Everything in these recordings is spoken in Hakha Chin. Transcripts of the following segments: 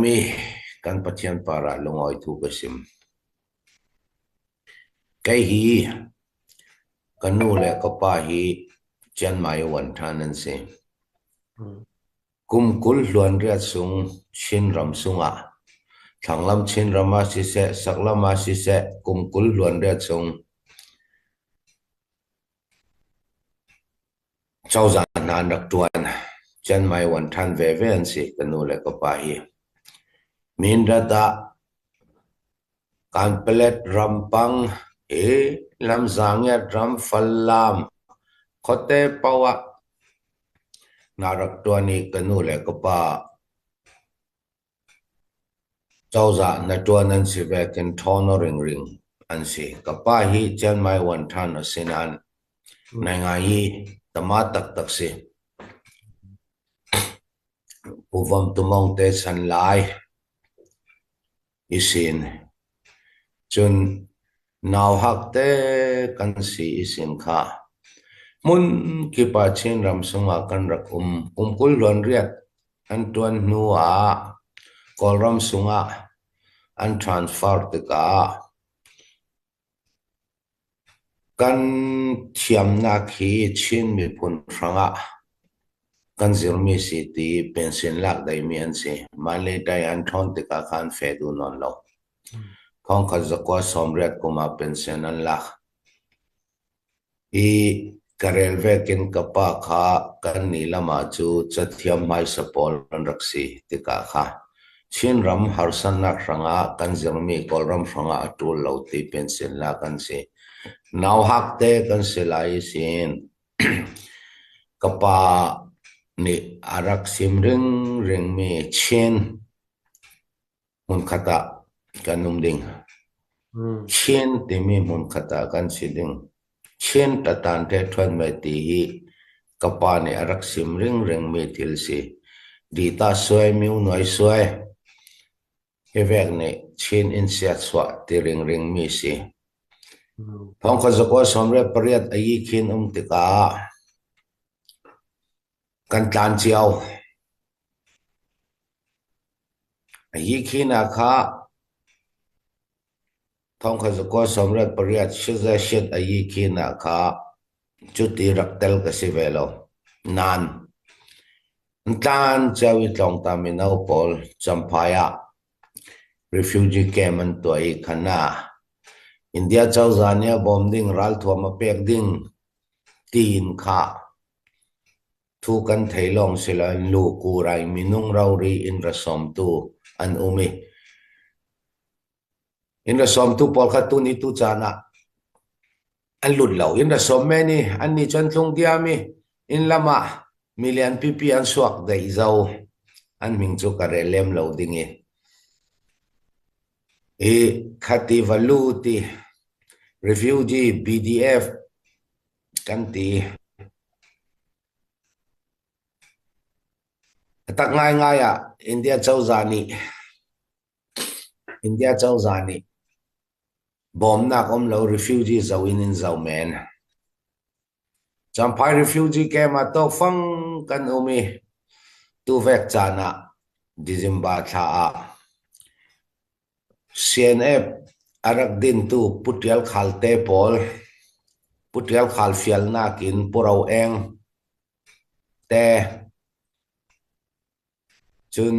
Mi kan Pathian par ah lungawi thu ka sim. Kei hi ka nu le ka pa hi Chiang Mai uan ṭhan an si. Kum 20 hluan riat sung Chinram sungah thlanglam Chinram ah siseh, saklam ah siseh kum 20 hluan riat sung Cozah hna an rak ṭuan. Chiangmai uan ṭhan veve an si ka nu le ka pa hi. Mindat ah Kanpalet rampang i Lamzangiat ram Falam khuate paoh ah hna rak ṭuan i ka nu le ka pa Cozah na ṭuan an si ve tiin ṭhawn aw ringring an si. Ka pa hi Chiangmai uan ṭhan a si nain naingai hi tama taktak si. Pu Vom Tu Mawng te chan lai i sin. Cun nauhak te kan si i sin kha. Hmun kip ah Chinram sungah kan rak um. Kum 20 luan riat an ṭuan hnu ah Kawlram sungah an transfer tikah kan thiamnak hi Chin miphun hrangah kan zirmi si ti pension lak deimi an si. Manlay an ṭhawn tikah khan fe duh nawn lo. Thongkhat zakua 80 kum ah pension an lak. Hi ka rel vekin ka pa kha kan nih lam ah cu cathiam hmaisa pawl an rak si tikah kha Chinram harsatnak hrangah kan zirmi Kawlram hrangah a ṭul lo ti pension lak an si. Nauhak te kan si lai i sin ka pa nih a rak sim ringringmi Chin hmunkhat ah kan um ding. Chin timi hmunkhat ah kan si ding. Chin tatan te ṭhuan me ti hi ka pa nih a rak sim ringringmi thil si. Dita suai miu nuai suai hi vek nih Chin in siatsuah ti ringringmi si. Thongkhat zakua 98 a yi khin um tikah kan tlan cio. Hi khinak kha thongkhat zakua 98 shizashit a yi khinak kha cuti rak tel ka si ve lo. Nain, an tlan cio i tlawngta mino pawl Champhai ah refugee camp an tuah i khan ah India cozah nih a bawm ding ralthuam a pek ding tiin kha Thu kan thei lawng si loin lu kurai minung rori in ra sawmtu an um i in ra sawmtu pawl kha tuni tu caan ah an lut lo. In ra sawm men i annih cu an tlung diam i inn lam ah milian pipi an suak deih zo. An min cu ka rel lem lo ding i hi khati va lut i refugee BDF kan ti. A tak ngaingai ah India cozah nih India cozah nih bawmnak um lo refugee zo in in zo men. Champhai refugee camp ah tawkfang kan um i tuvek caan ah December thla ah CNF a rak dintu Pu Ṭial Khal te pawl Pu Ṭial Khal fialnak in Pu Ro Eng te cun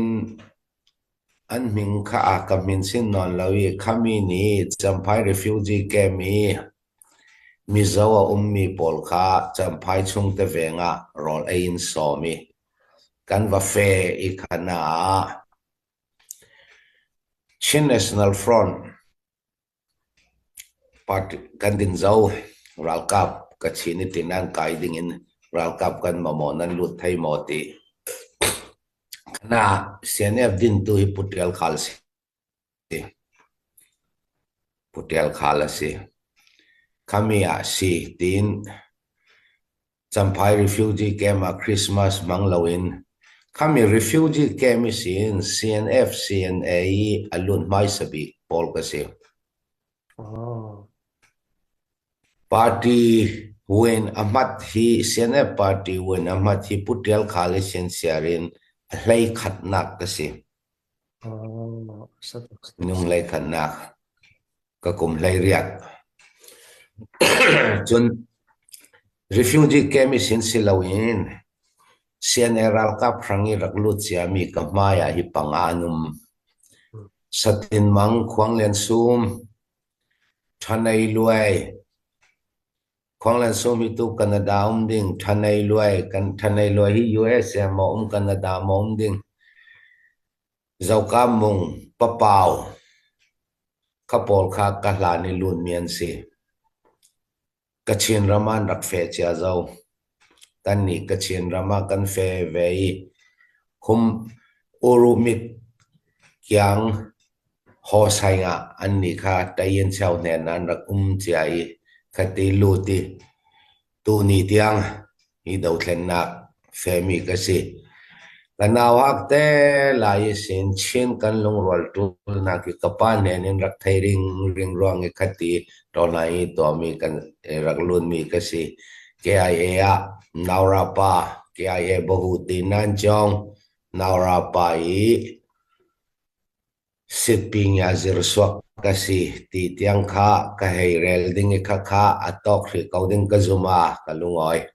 an min kha a ka min sin nawn lo i khami nih Champhai refugee camp i Mizo a ummi pawl kha Champhai chungte veng ah rawl ei in sawm i kan va fe i khan ah Chin National Front party kan din zo. Ralkap Kachin i tin an kai ding in ralkap kan mamawh nan lut thei maw ti. Kana CNF din tu hi Pu Tial Khal si. Pu Tial Khal a si. Khami ah si tiin Champhai refugee camp ah Christmas hmang loin khami refugee camp i siin CNF CNA i a lut hmaisa bik pawl ka si. Oh. Party win a hmat hi CNF party win a hmat hi Pu Tial Khal i siansiar in a hlei khatnak ka si. Oh. Minung hleikhatnak ka kum 18. Cun refugee camp i sin si loin CNA ralkap hrang i rak lut ciami ka hmai ah hi panga an um. Satin Mang, Khuang Lian Sum, Ṭhanei Luai, Khuang Lian Sum hi tu Canada um ding, Ṭhanei Luai, kan Ṭhanei Luai hi USA maw um Canada maw um ding. Zokam mung, papau, kha pawl kha ka hlan i lunmi an si. Kachin ram ah an rak feh cia zau. Kannih Kachin ram ah kan fe ve i hum urumit kiang hawsaing ah annih kha tayin cheu hnen ah an rak um cia i khati lut i tuni tiang hi dothlennak femi ka si. Ka nau hak te lai i sin Chin kan lungrual ṭulnak hi ka pa hnen in rak thei ring ring ruang i khati ṭawlai i tuahmi kan rak lunmi ka si. KIA ah Naura pa KIA bahu ti nan cong Naura pa i Sitping ah zirsuak ka si ti tiang kha ka hei rel ding i khakha a tawk hrih ko ding ka zum ah ka lungawi.